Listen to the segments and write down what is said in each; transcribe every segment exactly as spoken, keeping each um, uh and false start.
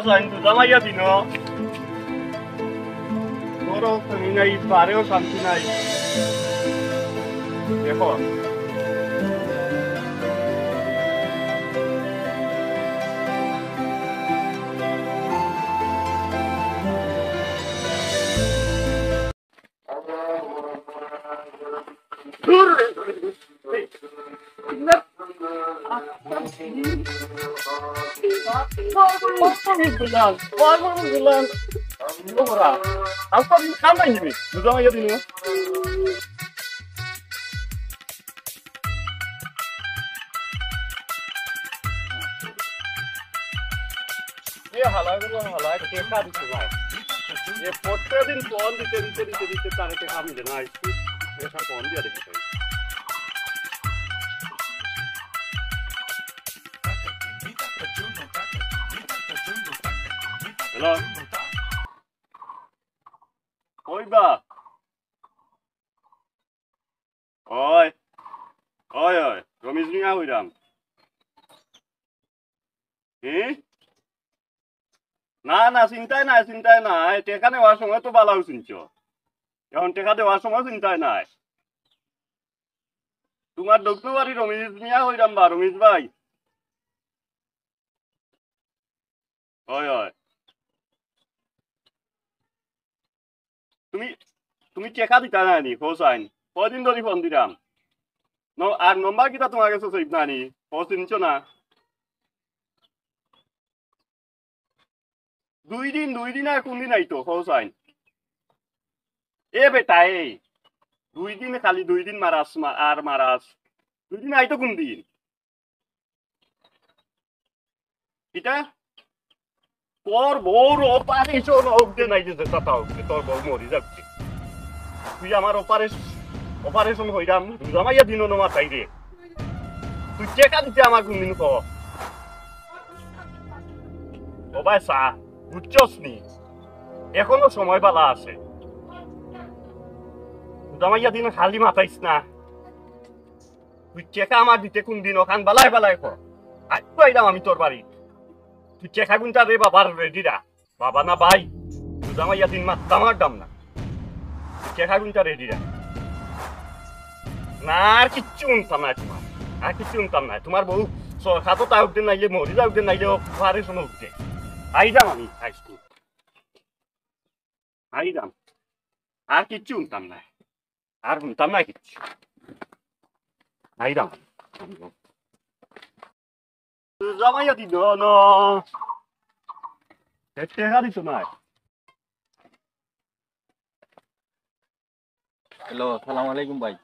লাইন তো জামাইয়া দিন। তোরও তুমি নাই, পারেও শান্তি নাই। দেখো। এ হালাগুলো হালা, টেকা দিতে নাই। এ প্রত্যেকদিন ফোন দিতে, দিতে, দিতে, দিতে, তারে টেকা আমি দেনাই। এ সব ফোন দিয়া দেখি। হ্যালো? কই বা? ওই, ওই, ওই, রমিজ মিয়া কইরাম। হুম? না, না, চিন্তায় নাই, চিন্তায় নাই। টেকা নেওয়ার সময় তো বালাউ চিনছো। এখন টেকা দেওয়ার সময় চিন্তায় নাই। তোমার দক্ষিণ বাড়ি রমিজ মিয়া কইরাম বা, রমিজ ভাই। ওই, ওই। তুমি, তুমি টেকা দিতা না নি, হোসাইন? কয়দিন ধরি ফোন দিরাম। ন-, আর নম্বর কিতা তোমার গেছে সেভ না নি? হোস চিনছো না? দুই দিন, দুই দিন আর কোন দিন আইতো, হোসাইন? এ বেটা, এই। দুই দিন খালি, দুই দিন মারাস, মা-, আর মারাস। দুই দিন আইতো কোন দিন? কিতা? তোর বউর অপারেশন হোক দে নাই যে যেটা তা হোক দে, তোর বউ মরি যাচ্ছে। তুই আমার অপারেশন, অপারেশন হইরাম, রোজা মাইয়া দিন নমা তাই রে। তুই টেকা দিতে আমার কোনদিন ক? ও ভাই সা, বুঝছস নি? এখনো সময় বালা আছে। রোজা মাইয়া দিন খালি মাতাইস না। তুই টেকা আমার দিতে কোন দিন ওখান বালায় বালায় কর। আইজকু আইলাম আমি তোর বাড়ি। তুই টেকা গুনতা রে বাবার রেডি রা। বাবা না ভাই, রোজা মাইয়া দিন মাত্তা মারতাম না। তুই টেকা গুনতা রেডি রা। না, আর কিচ্ছু হুনতাম না তোমার। আর কিচ্ছু হুনতাম না। তোমার বউ স-, খাতো তা উঠতে নাইলে মরি যা উঠতে নাইলে ও ফারে শোনো উঠতে। আইলাম আমি আইজকু। আইলাম। আর কিচ্ছু হুনতাম না। আর হুনতাম না কিচ্ছু। আইলাম। জমাইয়া দিল না। টেকা দিত না। হ্যালো, আসসালামু আলাইকুম ভাই।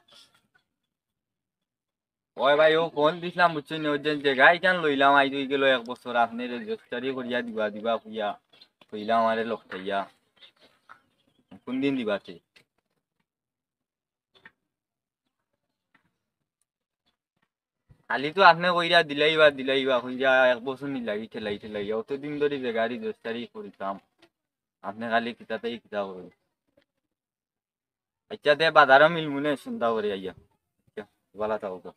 ওই ভাই, ও ফোন দিছিলাম, বুঝছইন নি, ওই যে জাগা ইখান লইলাম, আইজ অই গেল এক বছর, আপনে রেজিস্টারি করিয়া দিবা, দিবা কইয়া কইলাম, আমারে লগ পাইয়া। কোন দিন দিবা তে? খালি তো আপনে কইরা দিলাইবা, দিলাইবা, কইরা এক বছর নি লাগি ঠেলাই ঠেলাইয়া, অতদিন ধরি জাগা রেজিস্টারি করিতাম। আপনে খালি কিতাতেই কিতা করইন। আচ্ছা, তে বাজারো মিলমু নে, চিন্তা করি আইয়া। আচ্ছা, ভালা থাকো তো।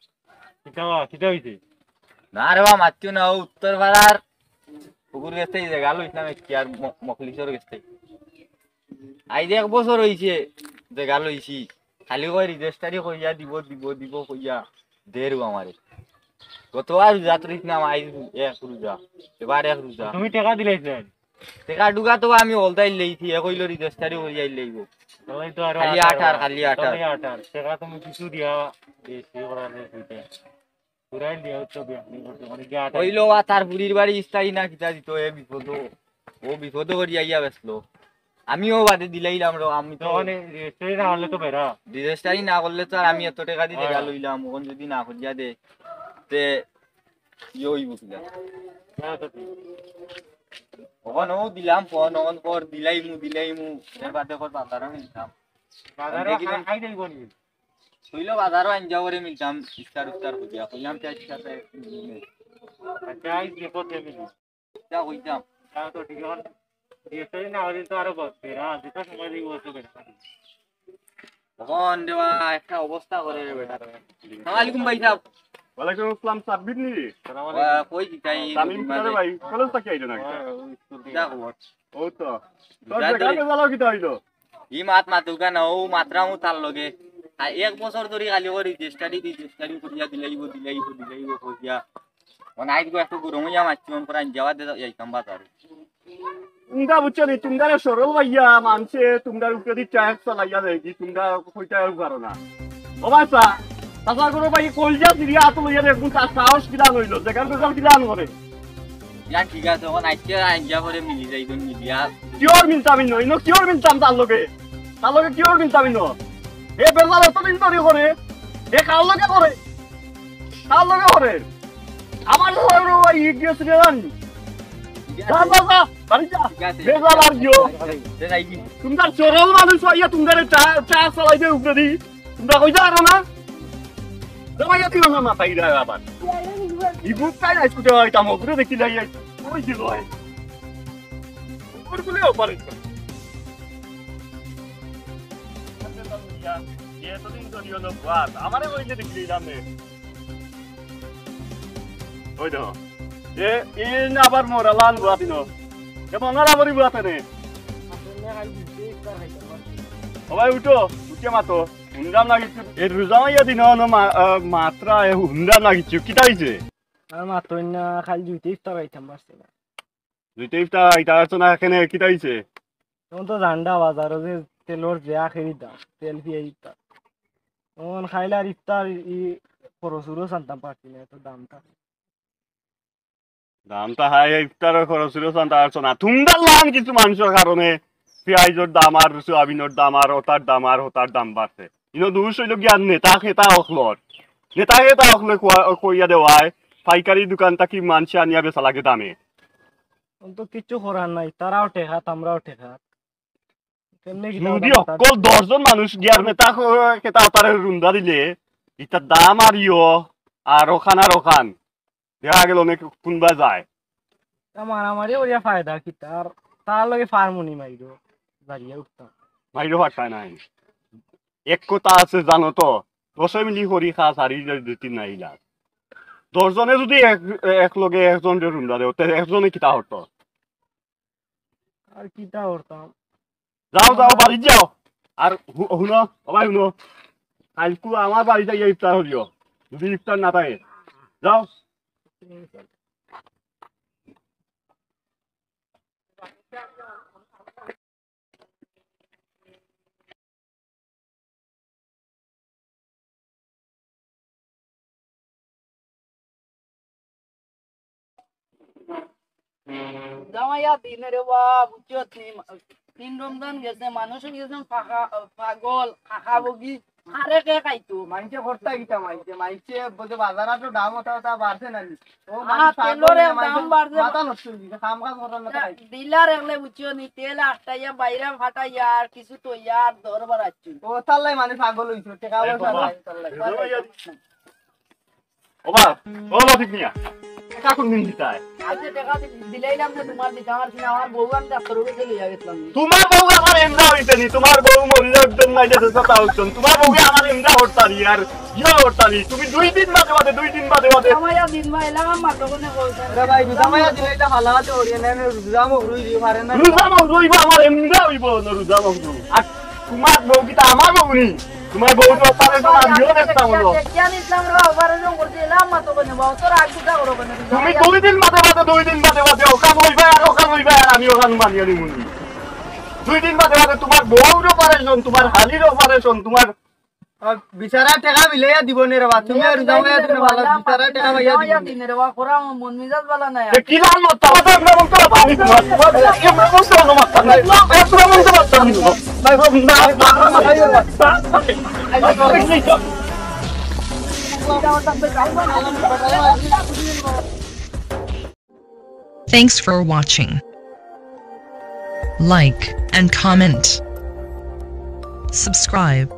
কিতা বা, কিতা অইছে? না রে বা, মাতিও না, ও উত্তর পাড়ার পুকুর গেছ থাকি জাগা লইছিলাম, একটি আর ম-, মখলিসর গেছ থাকি। আইজ এক বছর অইছে জাগা লইছি, খালি কয় রেজিস্টারি করিয়া দিব, দিব, দিব কইয়া দেরু আমারে। গত আর রোজা তো দিছিলাম, আইজ এক রোজা, এবার এক রোজা। তুমি টেকা দিলাইছ না? টেকা ডুকা তো আমি অলতাই লইছি, এ কইলো রেজিস্টারি করিয়া লইব। তাহলে তো আরো খালি আঠারো, আঠার, খালি আঠার। তাহলে আঠার। টেকা তুমি কিছু দিয়া বেশি করার নেই কইতে। পুরাই দিয়া হচ্ছে বিয়া, আমি করতে পারি কি আঠার? কইলো বা তার বুড়ির বাড়ি স্থায়ী না কিতা দিত, এ বিপদ। ও বিপদ করি আইয়া বেসলো। আমিও বাদে দিলাইলাম রে, আমি তো তখন এই রেজিস্টারি না হলে তো বেড়া। রেজিস্টারি না করলে তো আর আমি এত টেকা দি জাগা লইলাম, অখন যদি না করিয়া দে, তে ইয়ে অইব কিলা? হ্যাঁ, তো ঠিক। অখন ও দিলাম ফোন, অখন কর দিলাইমু, দিলাইমু, এর বাদে কর বাজারো মিলতাম। বাজারো দেখি আ-, আই যাইব নি? কইলো বাজারো আইন যাও রে মিলতাম, ইফতার উফতার করিয়া। কইলাম, "তে আইজ সাথে মিলিমু।" আচ্ছা, আইজ দেখো তে মিলি। ইটা কইতাম। তাও তো ঠিক আছে। রেজিস্টারি না হলে তো আরো বেড়া, যেটা সময় দিব অত বেড়া। অখন রে বা, একটা অবস্থা করে রে বেটা। আসসালামু আলাইকুম ভাই সাহেব। ওয়ালাইকুম আসসালাম, সাব্বির নি? ওয়া, কই কিতা ই তামিম দুদিন কিতা রে মাঝে? ভাই? কলেজ থাকি আইলো না কিতা? ওয়া, ওই স্কুল থাকি। কিতা খবর? ও তো। তোর বিদায় জাগা ধরি। গেল কিতা অইলো? ই মাত মাতুকা না, ও মাতরাম ও তার লগে। আর এক বছর ধরি খালি করি যে study দি, যে study করিয়া দিলাইবো, দিলাইবো, দিলাইবো করিয়া। মানে আইজ গো একটু গরম অইয়া মাতছি, মন করান যাওয়া দে যাইতাম বাজারে। তুমরা বুঝছো নি, তুমরা সরল ভাইয়া মানছে, তুমরা উপরেদি ট্যাক্স চালাইয়া দেয় কি, তুমরা কইতাও পারো না। ও ভাই সা, তাছাড়া করো ভাই, কলজা সিরিয়া আত লইয়া দেখুন, তার সাহস কিলান অইলো, যেখান বেজাল কিলান করে। ইয়া ঠিক আছে, অখন আইছে, আইন যা করে মিলি যাই, কোন মিলিয়া। কিওর মিলতাম ইনো, ইনো কিওর মিলতাম তার লগে? তার লগে কিওর মিলতাম ইনো? এ বেজাল অতদিন ধরি করে, এ কার লগে করে? কার লগে করে? আমার লগে ভাই, ই গিয়েছে রে জানি। যা, যা, যা, বাড়ি যা। ঠিক আছে। বেজাল আর গিও। দে যাই কি? তুমরা সরল মানুষ অইয়া তুমরা চা, চা চালাই দে উপরেদি। তুমরা কইতা পারো না? জামাইয়া দিও না মাথায় ইরা আবার। ই বুক তাই না স্কুটে অইতাম, ওগুলো দেখি যাই, ওই ছিল ভাই। ওগুলো অপারেশন। এতদিন তো নিয়ে লোক বাদ, আমারে ওই যে দেখি দিলাম রে। ওই দেখো। এ, ইন আবার মোরালান বুয়াতিনো। এ, মনার আবারই বুয়াতে নে। ও ভাই, উঠো, উঠে মাতো। হুনলাম না কিছু। এ, রোজা মাইয়া দিন অনো মা-, আ, মাত্রা, এ, হুনলাম না কিছু। কিতা অইছে? আর মাতো না, খালি জুইতে ইফতার খাইতাম পারছি না। জুইতে ইফতার খাইতাম পারছো না, এখানে কিতা অইছে? এখন তো জান্ডা বাজারো যে তেলর যে আখেরি দাম, তেল পিয়াজ ইফতার। অখন খাইলে আর ইফতার ই খরচ উরচ আনতাম পারছি না, এত দামটা। দামটা হাই, ইফতারর খরচ উরচ আনতাম পারছো না। তুমরার লান কিছু মানুষর কারণে পিয়াইজর দাম আর সোয়াবিনর দাম আর ওটার দাম আর হতার দাম বাড়ছে। ইনো দুষ অইলো গিয়া নেতা খেতা অকলর। নেতা খেতা অকলে কইয়া দেওয়ায় পাইকারি দোকান থাকি মানষে আনিয়া বেচা লাগে দামে। অখন তো কিচ্ছু করার নাই, তারাও ঠেকাত, আমরাও ঠেকাত। কেমনে কিতা যদি অতা অকল দশজন মানুষ গিয়ার নেতা খ-, খেতা অতারে রুন্দা দিলে, ইতার দাম আর ইয়ো, আর অখান আর অখান। দেখা গেল অনেক কুনবা যায়। তা মারামারি করিয়া ফায়দা কিতা? আর তার লগে ফার্মুনি মাইরো, জারিয়া উঠতাম। মাইরো ফাটায় নাই। এক কথা আছে জানো তো, দশে মিলি করি খা, সারি দুই তিন নাই লাখ। দশজনে যদি এক, এক লগে একজনরে রুন্দা দেও, তে একজনে কিতা হতো? আর কিতা করতাম? যাও, যাও, বাড়ি যাও। আর হু-, হুনো, ও ভাই, হুনো। কাইলকু আমার বাড়িত আইয়া ইফতার করিও। যদি ইফতার না থাকে, যাও। জামাইয়া দিনে রে বা, বুঝছো নি? তিন রমজান গেছে, মানুষ অই গেছে পাকা-, পাগল, খাকা বগি। আরে কে খাইতো? মাইনষে করতা কিতা মাইনষে? মাইনষে বুঝে বাজারো তো দাম অতা অতা বাড়ছে না নি? ও আ, মানুষ পাগল তেলর অইয়া এক দাম মাইনষে বাড়ছে। মাথা নষ্ট অই গেছে, কাম কাজ করার মতো নাই। ডিলার একলে বুঝছো নি, তেল আটকাইয়া বাইরে ফাটাইয়া আর কিছু তৈয়ার দর বাড়াচ্ছে। ও তার লাগি মানুষ পাগল অইছে, টেকা পয়সা নাই, তার লাগি। ও বাপ, ও বাপ, ঠিক নিয়া। টেকা কোন দিন দিতায়? আজকে টেকা দি-, দিলাইলাম যে তোমার দিতে আমার কিনা, আমার বউ আমি ডাক্তারর কাছে লইয়া গেছিলাম। তোমার বউ আমার এমরা অইছে নি, তোমার বউ মরি যাইতেন নাইলে তো কথা হইতেন। তোমার বউ আমার এমরা হরতালি আর ইয়া হরতালি। তুমি দুই দিন বাদে বাদে, দুই দিন বাদে বাদে। জামাইয়া দিন ভাই এলাম, মাত্র কোনে বলছেন? আরে ভাই, রোজা মাইয়া দিলে এটা হালাতে হরিয়ে নেন, রোজা মকরু হইতে পারে না। রোজা মকরু হইবো, আমার এমরা হইবো না রোজা মকরু। আর তোমার বউ কিতা আমার বউ নি? তোমার বউ তো অপারেশন আর ইয়ে দেখতাম হলো। দেখিয়া নিছিলাম রে, অপারেশন করতে এলাম, মা তো কোনে বাবা, তোর আগ দুটা করো কোনে? তুমি দুই দিন বাদে বাদে, দুই দিন বাদে বাদে অখান অইবা আর অখান অইবা আর আমি অখান মানিয়া নিমুনি। দুই দিন বাদে বাদে তোমার বউর অপারেশন, তোমার হালির অপারেশন, তোমার আর বিচারা টেকা মিলাইয়া দিব নে রে বা, তুমি আর জামাইয়া দিনে ভালা বিচারা টেকা পাইয়া দিব নে। দিনে রে বা, খরা মন মিজাজ ভালা নাই। এ কি লাল মাত্তা? কথা আমরা বলতে পারতাম না তোমার, তোমার এ আমরা বলতে পারতাম না, মাত্তা নাই। এ তোরা বলতে পারতাম না। ভাই, ভাই, না, না, না, না, না। Thanks for watching. Like and comment. Subscribe